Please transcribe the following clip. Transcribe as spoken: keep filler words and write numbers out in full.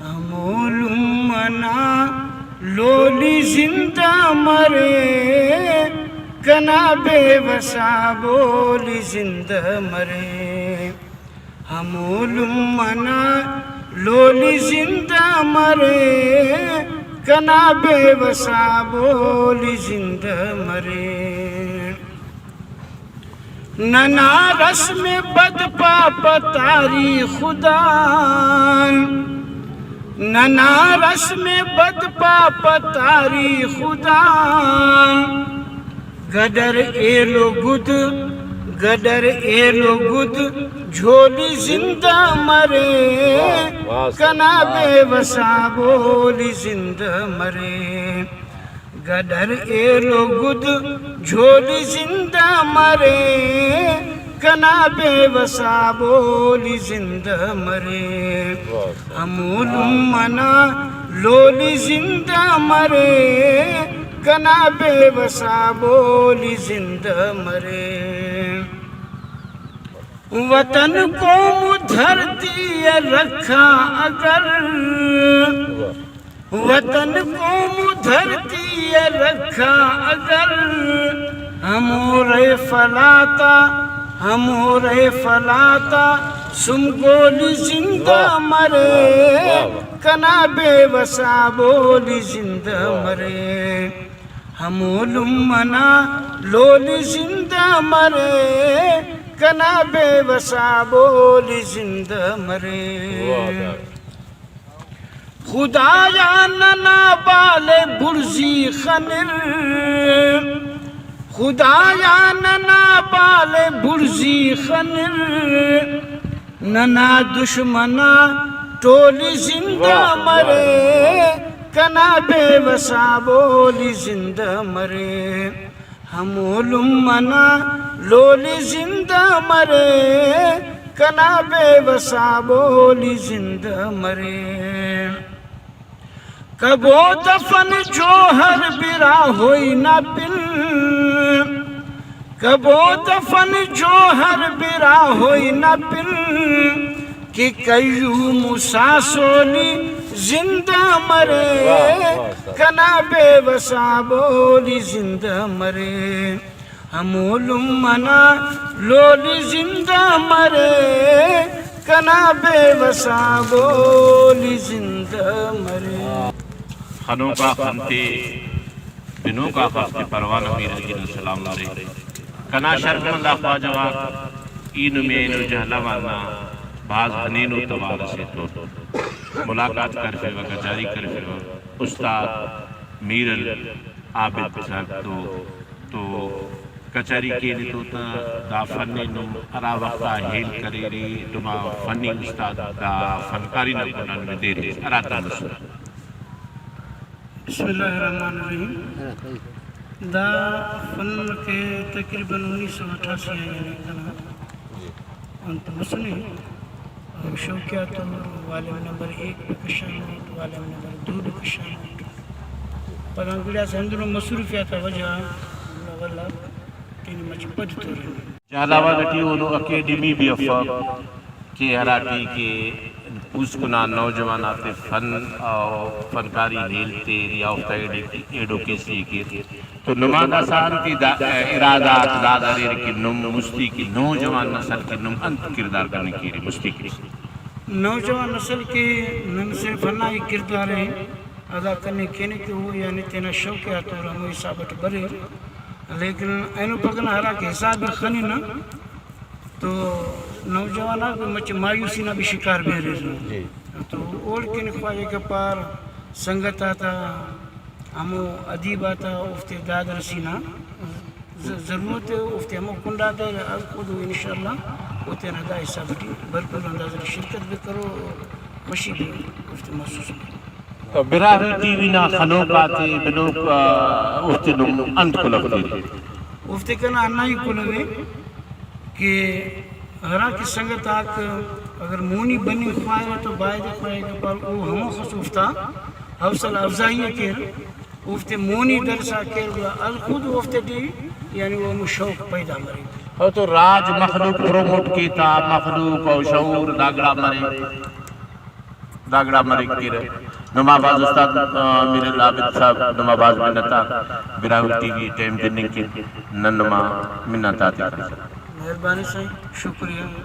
ہمو لمہ نا لولی زندہ مرے، کنا بے وسا بولی زندہ مرے۔ ہمو لمہ نا لولی زندہ مرے، کنا بے وسا بولی زندہ مرے۔ ننا رسم بد پاپہ تاریخ خدان، ننا رسم بد پاپہ تاریخ خدان۔ گڈر ایلو گد، گڈر ایلو گد جھولی زندہ مرے، واہ، واہ، کنا واہ۔ بے وسا بولی زندہ مرے۔ گڈر ایلو گد جھولی زندہ مرے، کنا بے وسا بولی زندہ مرے۔ واہ۔ ہمو لمہ نا لولی زندہ مرے، کنا بے وسا بولی زندہ مرے۔ وطن قوم دھرتی ءِ رکھا اگر، واہ۔ وطن قوم دھرتی ءِ رکھا اگر، ہمو رہفل آتا، ہمو رہفل آتا سم گولی زندہ، واہ، مرے، واہ، واہ۔ کنا بے وسا بولی زندہ، واہ۔ مرے۔ ہمو لمہ نا لولی زندہ مرے، کنا بے وسا بولی زندہ مرے۔ واہ، واہ۔ خدایا ننا بال بڑزی خنر، خدایا ننا بال بڑزی خنر، ننا دشمنا ٹولی زندہ، واہ، واہ، مرے، واہ۔ کنا بے وسا بولی زندہ مرے۔ ہمو لمہ نا لولی زندہ مرے، کنا بے وسا بولی زندہ مرے۔ کبو دفن جوہر براہوئی نا پن، کبو دفن جوہر براہوئی نا پن، کہ قیوم ساسولی زندہ مرے، واہ، واہ، واہ۔ کنا بے وسا بولی زندہ مرے۔ ہمو لمہ نا لولی زندہ مرے، کنا بے وسا بولی زندہ مرے۔ خنوکا خن تے، بنوکا خف تے، پروانہ میر حاجی نا سلام مرے۔ کنا شرفمند آ خواجہ غاک، ای نمے اینو جہلاوان نا بھاز ہنینو توار اسے تو ملاقات کرفیوہ، کچاری کرفیوہ۔ استاد میرل عابد صاحب تو، تو کچاری کینتو تہ دا فن ءِ نم ہرا وخت آ ہیل کریرے، نما فنی استاد دا فنکاری نا کنڈآن ودیرے، ہراتم مسنے۔ بسم اللہ الرحمن الرحیم۔ دا فن کہ تقریباً انیس سو اٹھاسی آ یعنی کنا انت مسنے۔ او شوقیہ تور والم نمبر ایک بکشانٹ، والم نمبر دو بکشانٹ۔ پدا گڑاس ہندنو مصروفیات آ وجہ غان ولدا تینے مچہ پد تورنہ۔ جہلاوان ٹی اودو اکیڈمی بھی افک کہ ہراٹی کہ پوسکنا نوجوان آتے فن و فنکاری ہیل تیر یا اوفتا ایڈوکیسی ءِ کیر۔ تو نما داسہ انت ای دا ارادہ آک داد اریر کہ نم مستی کہ نوجوان نسل کہ نم انت کردار کننگ کیرے مستی کہ؟ نوجوان نسل کہ نن صرف ہندا ای کردار ءِ ادا کننگ کینہ کہ او یعنی تینا شوق آ تور ہمو حساب اٹ بریر، لیکن اینو پگہ نا ہرا کہ حساب ءِ خننہ تو نوجوان آک مچہ مایوسی نا بھی شکار بھی اریر۔ جی۔ تو اوڑکن خواجہ غفار سنگت آتا، ہمو ادیب آتا اوفتے داد رسی نا ض-، ضرورت ءِ، اوفتے ہمو کنڈ آتا الخود و انشاءاللہ او تینا دا حساب ٹی بھرپور انداز ٹی شرکت بھی کرو، خوشی بھی اوفتے محسوس مرو۔ براہوئی ٹی وی نا خنوک آتے بنوک، آ، اوفتے نم انت کلو کیرے؟ اوفتے کنا ہندا ہی کلو ءِ کہ ہرا کہ سنگت آک اگر مونی بننگ خواہرہ تو باید خواہک پار او ہموخس اوفتا حوصلہ افزائی ءِ کیر، اوفتے مونی درسا کیر، گڑا الخود اوفتے ٹی یعنی او ہمو شوق پیدا مریک۔ او تو راج مخلوق پروموٹ کیتا، مخلوق او شعور دا گڑا مرے۔ دا گڑا مریک کیرہ۔ نما بھاز استاد، آ، میر عابد صاحب، نما بھاز منت آ براہوئی ٹی وی ٹائم دننگ کن، نن نما منت آتے کرسا۔ مہربانی سائیں، شکریہ۔